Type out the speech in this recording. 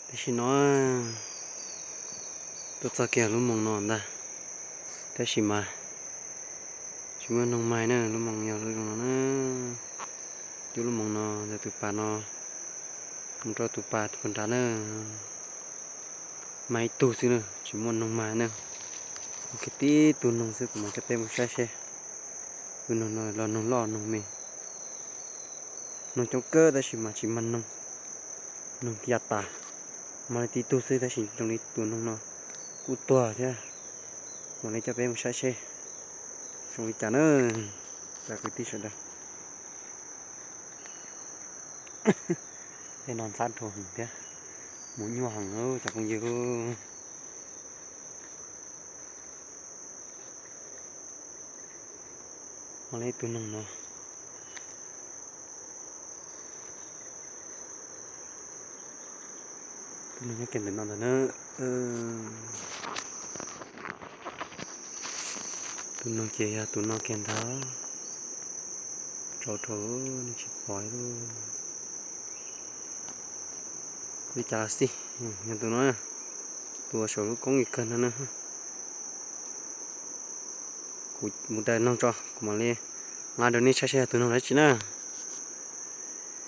Tam sim no tuaj txog kiag lub moos no ntag, tab sis mas tsis muaj noog mas na, lub moos yog lub zoo no na. Cub lub moos no ntawm tus pas no mus rau tus pas tus puag nrad na, mas ib tug xwb na, tsis muaj noog mas na. Ua kiag tib tug noog xwb kuv mam coj peb mus saib seb tus noog no los noog loj noog me. Noog coob kawg tab sis mas tsis mag noog, noog ya tas, mag li tib tug xwb tab sis zoo li tus noog no kuj tuag thiab. Mam li coj peb mus saib seb zoo li cas na, cov kwv tij sawv daws. Tej no ntxhab dhau heev thiab, mus nyuaj heev cov phooj ywg. Mag li tus noog no, tus noog nyob kiag ntawm no ntag na. Tus noog ces yog tus no kiag ntag, tsaus dhau, nws tsis pom li. Li cas los xij, yog tus no, tus uas saum lub koob kawg no na. Kuv mus daws noog tso kuv mam li nqa rau nej saib seb yog tus noog dab tsi na.